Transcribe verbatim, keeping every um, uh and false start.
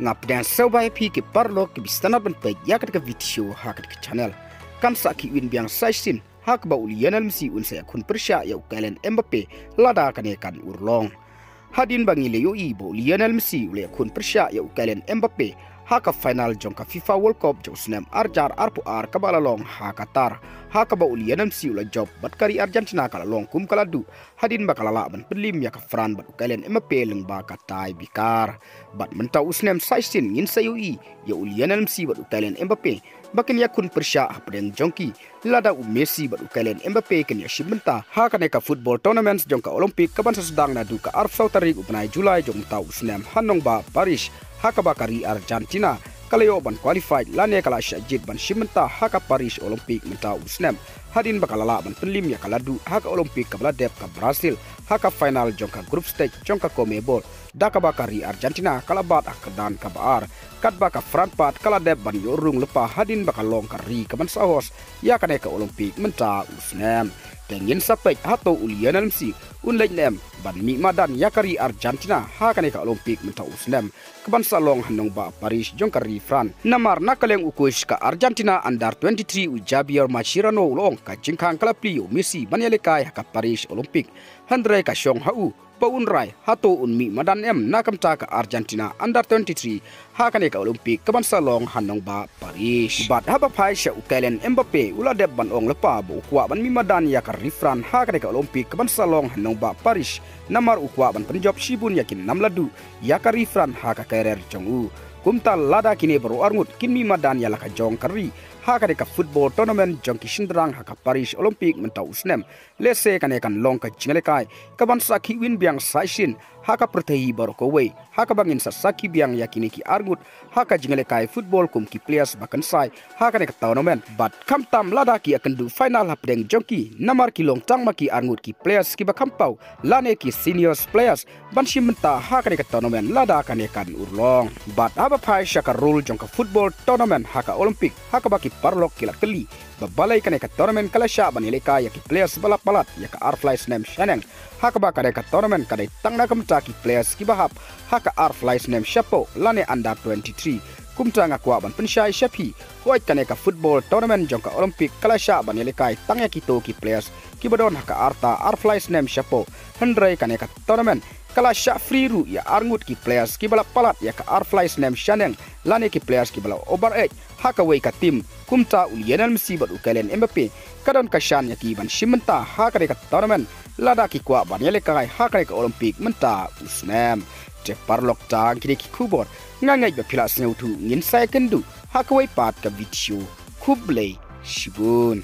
Nga pdiang sngewbha ïa phi ki paralok kiba sngewtynnat ban peit ïa kane ka video ha kane ka channel. Kan sa khih win biang sa shisien ha kaba u Lionel Messi un sa ïakhun pyrshah ïa u Kylian Mbappe lada kane kan urlong. Hadien ba ngi la ïohi ba u Lionel Messi u la ïakhun pyrshah ïa u Kylian Mbappe ha ka final jong ka FIFA World Cup jong u snem ar hajar arphew ar kaba la long ha Qatar, ha kaba u Lionel Messi u la jop bad ka ri Argentina ka la long kum ka la duh hadien ba ka la lah ban pynliem ïa ka France bad u Kylian Mbappe lyngba ka tie breaker. Bad mynta u snem sa shisien ngin sa ïohi ïa u Lionel Messi bad u Kylian Mbappe ba kin ïakhun pyrshah hapdeng jong ki lada u Messi bad u Kylian Mbappe kin ïashim bynta ha kane ka football tournament jong ka Olympic kaban sa sdang naduh ka arphew saw tarik u bnai July jong mynta u snem ha nongbah Paris, ha kaba ka ri Argentina ka la ïoh ban qualified lane ka la shah jied ban shim bynta ha ka Paris Olympic mynta u snem, hadien ba ka la lah ban pynliem ïa ka la duh ha ka Olympic kaba la dep ka Brazil ha ka final jong ka group stage jong ka CONMEBOL, da kaba ka ri Argentina ka la bat ha ka kyrdan kaba ar, katba ka France pat ka la dep ban ïoh rung lypa hadien ba ka long ka ri kaban sa host ïa kane ka Olympic mynta u snem. Te ngin sa peit hato u Lionel Messi un leit ne em ban mih madan ïa ka ri Argentina ha kane ka Olympic mynta u snem kaban sa long ha nongbah Paris jong ka ri France. Namar na ka liang u coach ka Argentina under twenty-three u Javier Mascherano u la ong ka jingkhang ka la plie ïa u Messi ban ïalehkai ha ka Paris Olympic, hynrei ka shong ha u ba un rai hato un mih madan em na ka bynta ka Argentina under twenty-three ha kane ka Olympic kaban sa long ha nongbah Paris. Bad haba phai sha u Kylian Mbappe u la dep ban ong lypa ba u kwah ban mih madan ïa ka ri France ha kane ka Olympic kaban sa long ha nongbah Paris, namar u kwah ban pynjop shibun ïa ki nam la duh ïa ka ri France ha ka career jong u. Kumta lada kine baroh arngut kin mih madan ïa la ka jong ka ri ha kane ka football tournament jong ki shynrang ha ka Paris Olympic mynta u snem, lehse kane kan long ka jingïalehkai kaban sa khih win biang sa shisien ha ka pyrthei baroh kawei, ha kaba ngin sa sakhi biang ïa kine ki arngut ha ka jingïalehkai football kum ki players ba kynsai ha kane ka tournament. Bad khamtam lada ki ïakynduh final hapdeng jong ki, namar ki long tang ma ki arngut ki players kiba kham paw lane ki seniors players ban shim bynta ha kane ka tournament lada kane kan urlong. Bad haba phai sha ka rule jong ka football tournament ha ka Olympic, ha kaba ki paralok ki la kylli ba balei kane ka tournament ka la shah ban ïalehkai ïa ki players ba la palat ïa ka arphew lai snem shaneng, ha kaba kane ka tournament ka dei tang na ka bynta ki players kiba hap ha ka arphew lai snem shapoh lane under twenty-three. Kumta nga kwah ban pynshai sha phi, hooid kane ka football tournament jong ka Olympic ka la shah ban ïalehkai tang ïa kito ki players kiba don ha ka rta arphew lai snem shapoh, hynrei kane ka tournament ka la shah free ruh ïa arngut ki players kiba la palat ïa ka arphew lai snem shaneng lane ki players kiba la over age ha kawei ka team. Kumta u Lionel Messi bad u Kylian Mbappe ka don ka shan ïa ki ban shim bynta ha kane ka tournament lada ki kwah ban ïalehkai ha kane ka Olympic mynta u snem. Te paralok, tang kine ki khubor, nga ngeit ba phi la sngewthuh, ngin sa ïakynduh ha kawei pat ka video. Khublei shibun.